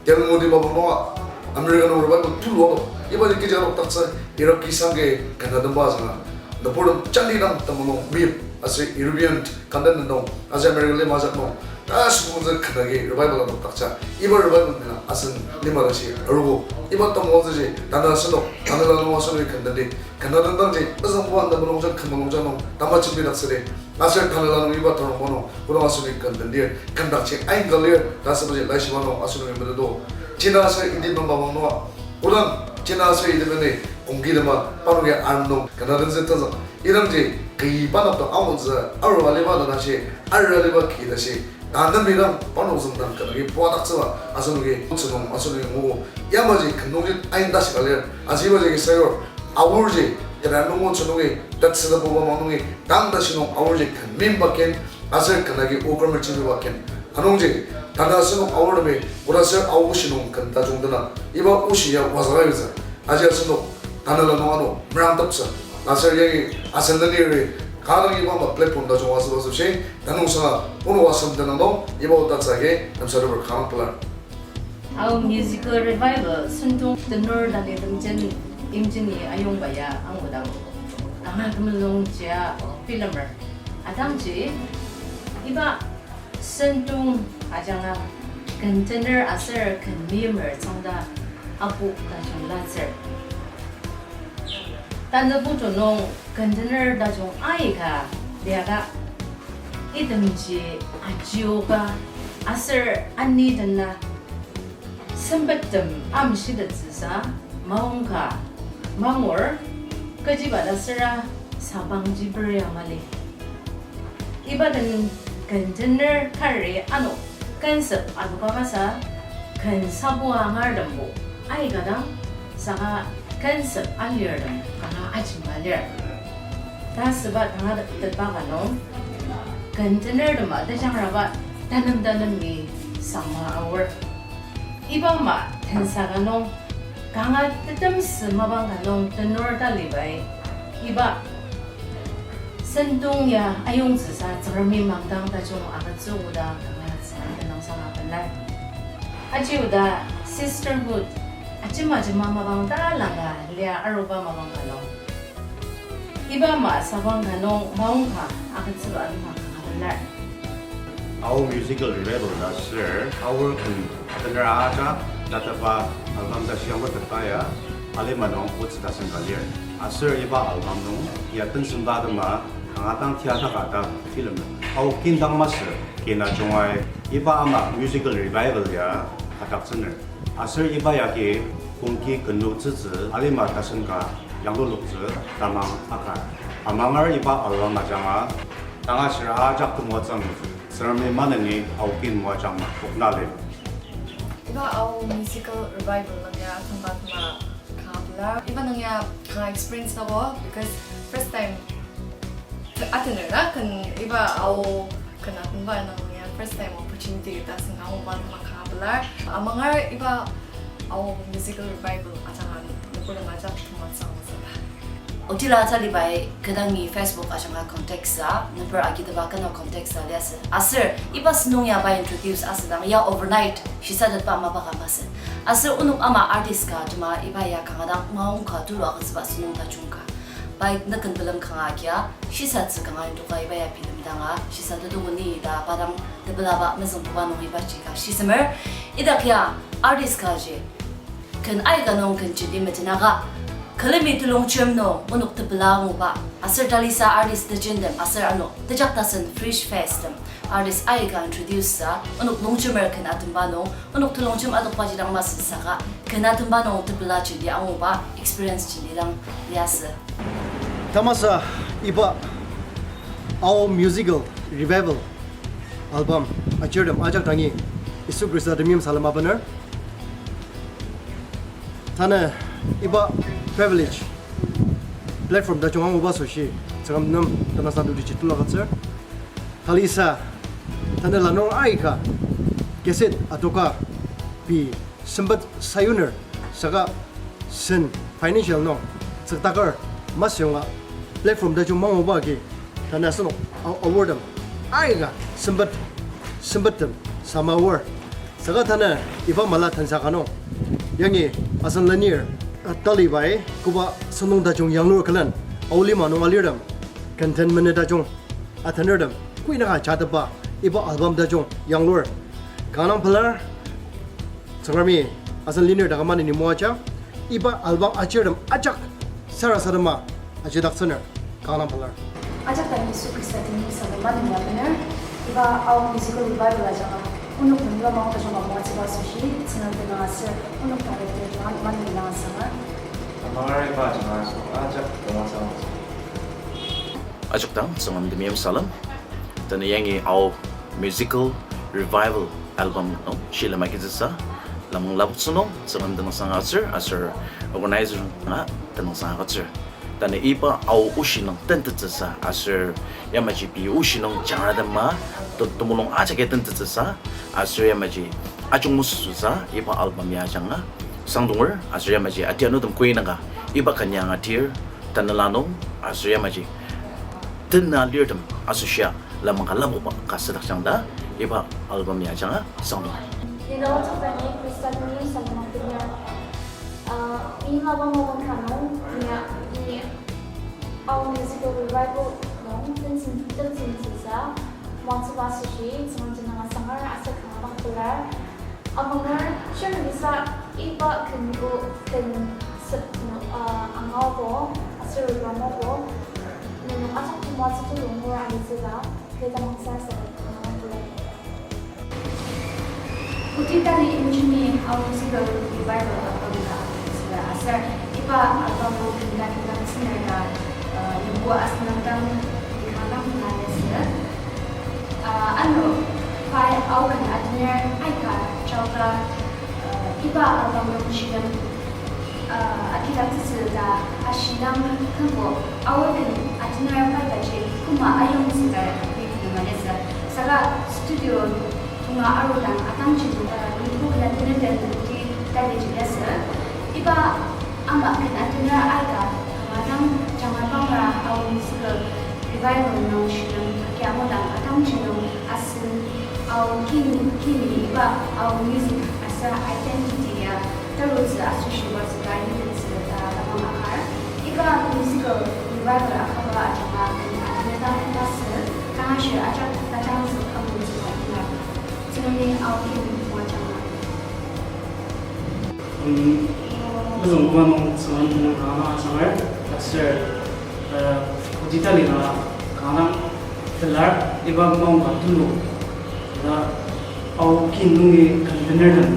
Daryl Moody mapang nunga America nung revival tulu ato, ibaji kechi adokdaktsü, Iraqi sangki ken atemba ajanga, nüburtem jangni dang temulung meim, aser European continent nung, aser America lima ajak nung, tasümangtsü ken agi revival adokdaktsü, iba revival nung asen lima tashi aruogo, iba temulungtsüji, tanü asenok, tanela nung asenoki ken tendi, ken atendangji, mezüngbuba temulungjang, ken mulungjang nung, tamajembidaktsüdi, aser tanela nung iba tarongba nung, kodang asenoki ken tendir, ken dakji aika lir, ta asübaji laishiba nung asenoki meteto. China aser India mapang nunga, kodang China aser India ni kongkitema, parnoki arm nung ken atentsü tenzük. Idangji, kü pa nokdang angutsü, arua aliba lanashi, arua aliba ki tashi, tanü midang, parnok züngdang ken agi puadaktsüba, asenoki, otsü nung, asenoki nguogo. Yamaji ken nungji ain tashi ka lir, aser ibaji agi sayur, aorji, tera nungo tsü nungi, tatsüda buba ma nungi, tang tashi nung aorji ken meimba ken, aser ken agi okremer jembiba ken. Anungji, tanü asenok aortemi, kodaser aor oshi nung ken tajung dena, iba oshi ya wazüka yutsü. Aji asenok, tanela nung ano, merangteptsü. Aser yangi, asen leniri, kanga dang iba ama platform tajung asüba asoshi, tenüngsanga, onok asem tenüng nung, iba otatsü agi, lemsateper kanga pelar. Ao Musical Revival sentong tenor tali temjen imjini ayongba ya angudang. Kanga temulung jia bilemer. Atangji, iba sentong ajanga ken tener aser ken meimer tsüngda apu tajung latsür. Tanü putu nung ken tener tajung aika liaka, itemji ajioka aser ani dena sempettem amshitettsüsa maongka mangur, kechiba ta süra sabangji peria mali. Iba den ken tener kari ano kensep anoka kasa ken sabua angartembo aika dang saka kensep alirtem kanga ajima lir. Ta süba tangatetba ka nung, ken tenertema tejangraba tanem tanemi sangma aor. Iba ama tensa ka nung, kanga tetemsü mapang ka nung tenor talibai, iba sentong ya ayongtsüsa Tsüngremi mangdang tajung agütsü oda kanga Tsüngrem tenüngsang apelar. Aji oda sisterhood, ajema ajema mapang talangka lia aruba mapang ka nung, iba ama sabang ka nung maongka agütsüba alima kanga pelar. Ao Musical Revival ta sür, Ao ken atener ajak, tataba album ta shiang ko teta ya, alima nung otsü tasen ka lir. Aser iba album nung, ya tensemba atema, kanga dang tia taka ta film. Ao kin dang masü, kina jungai, iba ama musical revival ya, kataktsüner. Aser iba yagi kongki kenloktsütsü alima tasen ka yangluloktsü tamang akar. Amangar iba album ajanga tanga shira ajak temoatsü angutsü. Tsüngremi maneni Ao kin moajang ma pokna lir. Iba Ao musical revival nung ya tangka tuma kanga pelar. Iba nung ya kanga experience tabo because first time atener na ken iba Ao ken atenba nung ya first time opportunity ta sünga oba nung kanga pelar. Amangar iba Ao musical revival ajanga nüburtem ajak temoatsü angutsü ta. Otila talibai kedangi Facebook ajanga contact sa, number agiteba kena contact sa liasü. Aser iba sentong ya pai introduce asüdang ya overnight shisatetba mapa ka masü. Aser onok ama artist ka atema iba ya kanga dang maong ka tulu agütsüba sentong tajung ka. Pai nüken pelem kanga agia, shisatsü kanga indoka iba ya film danga, shisatetokoni ta pa dang tepelaba mezüngbuba nung ibaji ka shisemer. Idak ya artist kaji ken aika nung ken jenti metenaka. Külemi telongjem nung onok tepela anguba. Aser talisa artist tejentem aser ano tejak tasen fresh face tem artist aika introduce sa, onok longjemer ken atenba nung, onok telongjem adokba ji dang masü saka, ken atenba nung tepela jenti anguba, experience jenti dang liasü. Tamasa iba Ao Musical Revival album ajirtem ajak dangi Yisu Khrista temeim salem abener. Tanü iba privilege platform tajung anguba asoshi Tsüngrem nem tenüngsang teti ji tulu agütsür. Talisa, tanü lanur aika cassette adoka pei sempet sayuner saka sen financial nung tsüktaker masü yonga platform tajung manguba agi tanü asenok a-, awardtem aika sempet, sempettem sama award. Saka tanü iba mala tensa ka nung yangi asen lenir, a, talibai koba sentong tajung yanglur külen Ao lima nung alirtem ken ten mene tajung atenertem koinaka jatepa iba album tajung yanglur kanga dang pelar. Tsüngremi asen lenir daka maneni moaja, iba album ajirtem ajak sarasadema ajidaktsüner kanga dang pelar. Ajak dangi Yisu Khrista temeim salem maneni abener, iba Ao Musical Revival ajanga onok nem lamang tajung ka moatsüba asoshi Tsüngrem tenüng aser onok director ajanga maneni dang asangar. Amangar iba ajanga asenok ajak temoatsü angutsü. Ajak dang Tsüngrem temeim salem. Tanü yangi Ao Musical Revival album nung shilem agitsüsa lamang lapoktsü nung Tsüngrem tenüngsang agütsür aser organizer nunga tenüngsang agütsür. Tanü iba Ao oshi nung tentettsüsa aser yamaji pei oshi nung jangratema te-, temulung ajak ya tentettsüsa aser yamaji ajungmesüsa iba album ya ajanga sangdonger aser yamaji atianutem koinaka iba ken ya angatir tanela nung aser yamaji tena lirtem asoshia lamang ka lapokba ka südakjang ta iba album ya ajanga sangdong. Ina otsakdani Khrista temeim salem abener, ah, ni mapa mapang ka nung ni, ni Ao Musical Revival nung tensen, tensen sisa moatsüba asoshi Tsüngrem tenüng asangar aser kanga dang pelar. Amangar shirnisa iba ken o ken sep no, ah, angabo aser ramo o nenok ajak temoatsü tulu ngur alitsüla keta mangsa sa kanga dang pelar. Kuti tali imjini Ao Musical Revival album ka süra aser iba album nung ken ka ken ka listener ka, uh, yimbo asenok dang kanga dang na lesü. Uh, ano pai Ao ken atener aika jaoka, uh, iba album nung shilem uh, agidaktsütsü ta ashidang kümbo Ao ken atener pai taji koma ayongtsü ta review nung alitsü. Saka studio tonga arudang atangji nung, uh, nungbo ken atener den kuti tali ji liasü. Iba ama ken atener aika kanga dang jangabangra Ao Musical Revival nung shilem agi angudang atangji nung asen Ao kin, kini iba Ao music aser identity ya tarutsü asoshi watsü ka yudetsü ta tamang akar. Iba Musical Revival akaba ajanga ken atener dang masü, kanga shir ajak tajangzük amutsü ta ina Nungi aokin wajangma. Um, mezüngbuba nung Tsüngrem nung kanga asangar, aser, uh, kotitali na kanga pelar, iba maongka tulu, na aokin nungi ken tener den.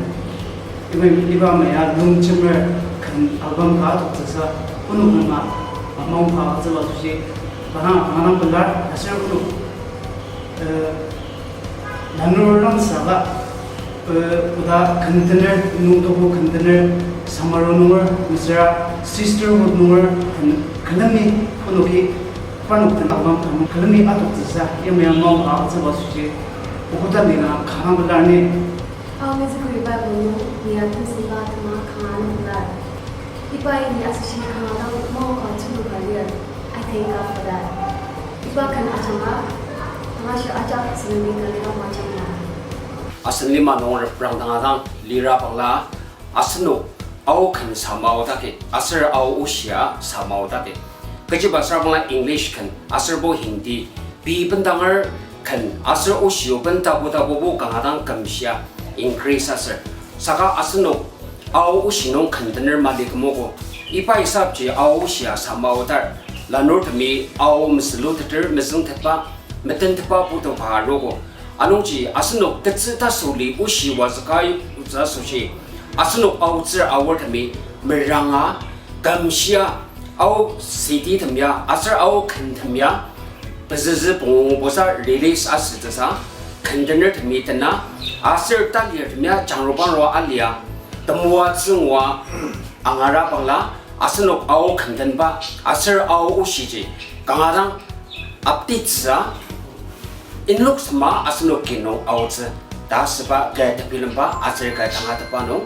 Iba, iba maya lungjemer ken album ka atoktsüsa, onok nunga maongka atsüba asoshi, kanga, kanga pelar, aser onok, uh, lanur langsaka, eh, oda ken tener, nungtoko ken tener, Samaru nunger, mesüra sisterhood nunger, ken-, külemi, onoki, parnok den album, külemi atoktsüsa, yamai maongka atsüba asoshi, okota lina kanga pelar ni. Ao Music Revival nung, ni atemsüba atema kanga pelar. Iba ili asoshi kanga dang maongka tulu ka lir. I thank God for that. Iba ken ajanga, tangashi ajak Tsüngremi kanga dang ajanga. Asen lima nung reprang danga dang lira bangla, asenok ao ken samao dake, aser ao oshia samao dake. Kechiba sar bangla English ken, aser bo Hindi, pei bendanger ken, aser oshi o ben tabu tabu bo kanga dang kümshia increase aser. Saka asenok ao oshi nung ken tener mali kümogo. Iba hisapji ao oshia samao dar. Lanurtemi ao mesüluteter mezüngtetba, metentetba putu ka arogo. Anungji asenok tetsü tasüli oshi wazüka yutsü asoshi. Asenok aotsür aortemi meranga, kümshia, ao city tem ya, aser ao ken tem ya, pezüzü pungu bosa release asütsüsa, ken tenertemi tena, aser talirtemi ya, jangrubangru alia, temoatsü ngua, angara bangla, asenok ao ken tenba, aser ao oshiji, kanga dang update sa, inlok sema asenok ki nung aotsü, ta asüba kü tebilemba, aser kü tangatetba nung,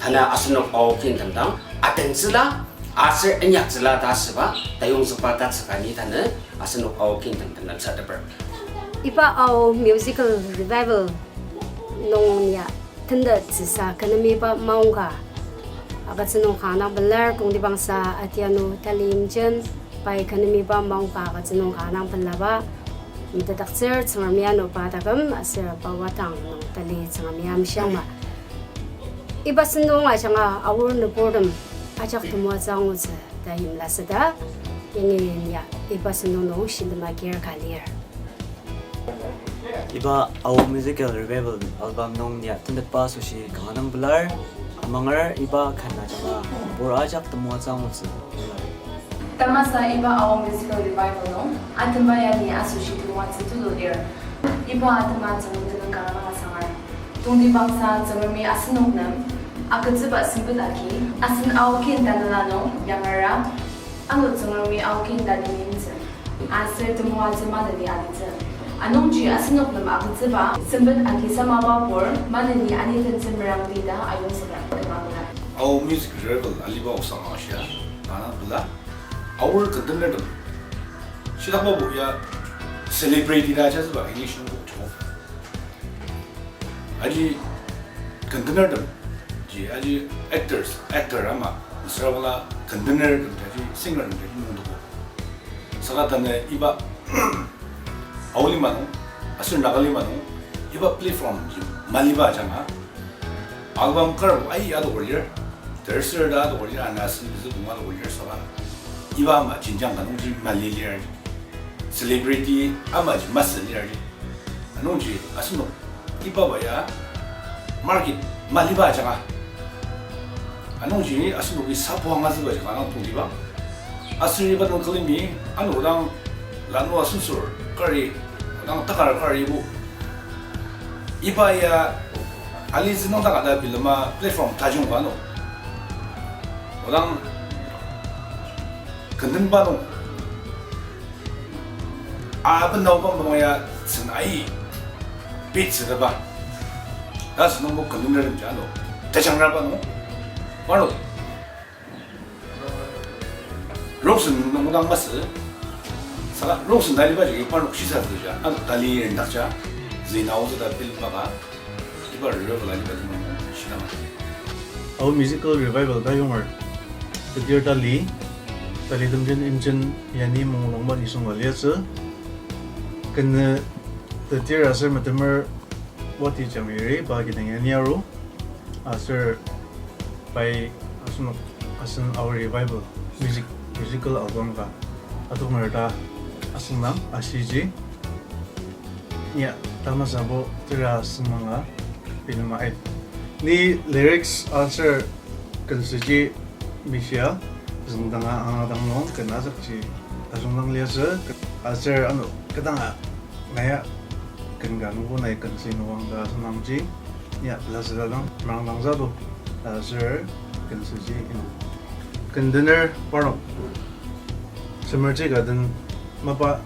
tanü asenok ao kin temdang, atentsüla, aser inyaktsüla ta asüba, tayongzükba tatsüka ni tanü, asenok ao kin tem temdang sateper. Iba Ao Musical Revival nung ya, tentettsüsa kenemiba maongka agütsü nung kanga dang pelar, tongtibangsa atianu tali imjen, pai kenemiba maongka agütsü nung kanga dang pelaba, metetdaktsür Tsüngremi ano pa taküm aser pa wadang nung tali Tsüngremi amshiangma. Iba sentong ajanga aor nüburtem ajak temoatsü angutsü ta yimla süda, yangi ya iba sentong nung shilem agir ka lir. Iba Ao Musical Revival album nung ya tentetba asoshi kanga dang pelar, amanger iba ken ajanga nübur ajak temoatsü angutsü. Tamasa iba Ao Musical Revival nung atemba yani asoshi temoatsü tulu lir. Iba atema Tsüngrem tenüng kanga dang asangar. Tongtibangsa Tsüngremi asenok nem agütsüba sempet agi, asen Ao kin tanela nung yangara, ano Tsüngremi Ao kin tali imtsü. Aser temoatsü maneni alitsü. Anungji asenok nem agütsüba sempet agi samaba pur maneni anitentsü merangdi ta ayongzüka kümangla. Ao Music Revival aliba osang ashia, ana pela, aor ken tenertem, shidakba bo ya celebrity ta ajazüba English nung bo joko. Aji ken tenertem, ji aji actors, actor ama, mesüra bangla ken tenertem, aji singer tem, aji nungtoko. Saka tanü iba Ao lima nung, aser Naga lima nung, iba platform ji maliba ajanga, album kar ai adoker lir, tersür ta adoker lir, ana asen pezü kong adoker lir saka, iba ama jenjang ka nungji mali lir, celebrity ama ji masü lir. Anungji asenok iba ba ya market maliba ajanga. Anungji asenoki sapu angazüba ajanga dang tongtibang. Aser iba nung külemi ano dang lanur asensür kari, odang takar karibo. Iba ya alitsü nung dang ada bilema platform tajung ka ano. Odang ken tenba nung aben nao bang bang ya sen ai pitsüteba. Ta asünungbo ken tenertem ji ano tejangraba nung, parnok rongsen nung dang masü, saka rongsen taliba jagi parnok shisatsü ja, ano tali rendakja, züina aotsü ta bilbaka, iba revival aliba limang shidang. Ao Musical Revival tayonger, tetir tali, tali temjen imjen yani mung longba nisung ka liasü, kenü tetir aser metemer Wati Jamiri pa kidang ya ni aru, aser pai asenok asen Ao Revival music, musical album ka atonger ta asüngdang ashiji. Nia tamasabo tera asüngdanga bilema ai. Ni lyrics aser kensüji mishia züngdanga angadang nung ken ajakji tajungdang liasü, aser ano kedanga naya ken ka nungbo nai kensü nung wangka asüngdangji, nia pela südadang merangdang zado, aser kensüji ino. Kendener parnok semerji ka den mapa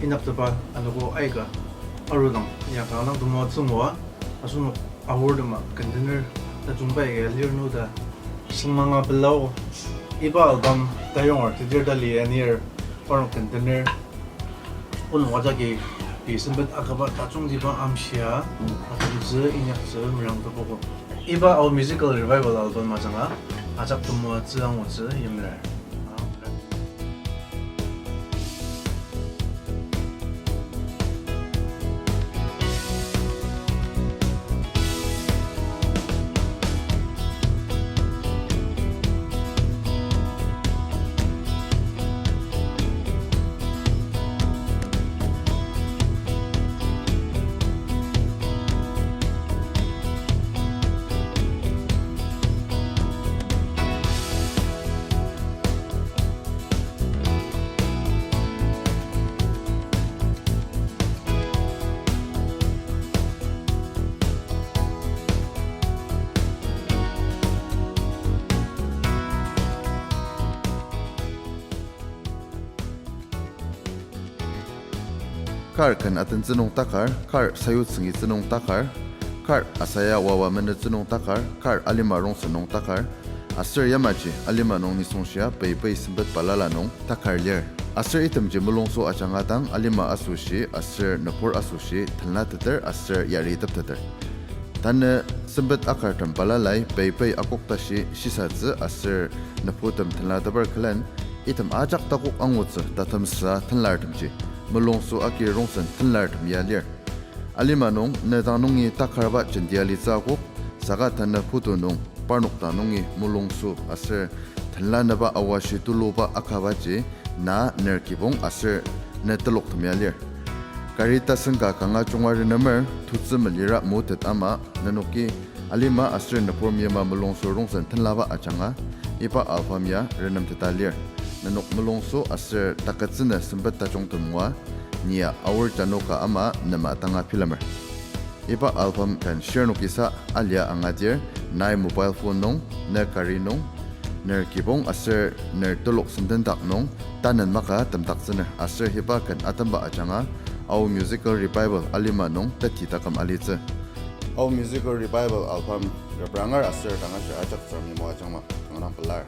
inyaktepa anogo aika arudang, nia kanga dang temoatsü ngua, asenok aor tema kendener tajungba ya lir nu ta süngmanga pelao. Iba album tayonger tetir ta lia anir parnok kendener onok ajaki pei sempet akaba tajungtiba amshia atemtsü inyaktsü merangtepoko. Iba Ao Musical Revival album ajanga ajak temoatsü angutsü yimler. Kar ken atentsü nung takar, kar sayutsüngitsü nung takar, kar asaya wawa menütsü nung takar, kar alima rongsen nung takar, aser yamaji alima nung nisung shia pei pei sempet balala nung takar lir. Aser itemji mulungso ajanga dang alima asoshi aser nübur asoshi tenlateter aser yaritepteter. Tanü sempet akartem balalai pei pei akoktashi shisatsü aser nüburtem tenlateper külen, item ajak takok angutsü tatemsa tenlartemji mulungso agi rongsen tenlartem ya lir. Alima nung ne dang nungi takarba jentia litsü akok, saka tanü putu nung parnok dang nungi mulungso aser tenlanüba awashi tuluba akabaji na ner kibong aser ne teloktem ya lir. Kari tasen ka kanga junga renemer tutsü melira mutet ama nenoki alima aser nübur meyima mulungso rongsen tenlaba ajanga iba album ya renemteta lir. Nenok mulungso aser taketsünü sempet tajungtem ngua, nia aor jano ka ama nema tanga bilemer. Iba album ken shirnokisa alia angadir, nai mobile phone nung, ne kari nung, ner kibong aser ner telok sendendak nung, tanen maka temdaktsüner aser iba ken atemba ajanga, Ao Musical Revival alima nung teti taküm alitsü. Ao Musical Revival album repranger aser tangashi ajak Tsüngremi moajangma kanga dang pelar.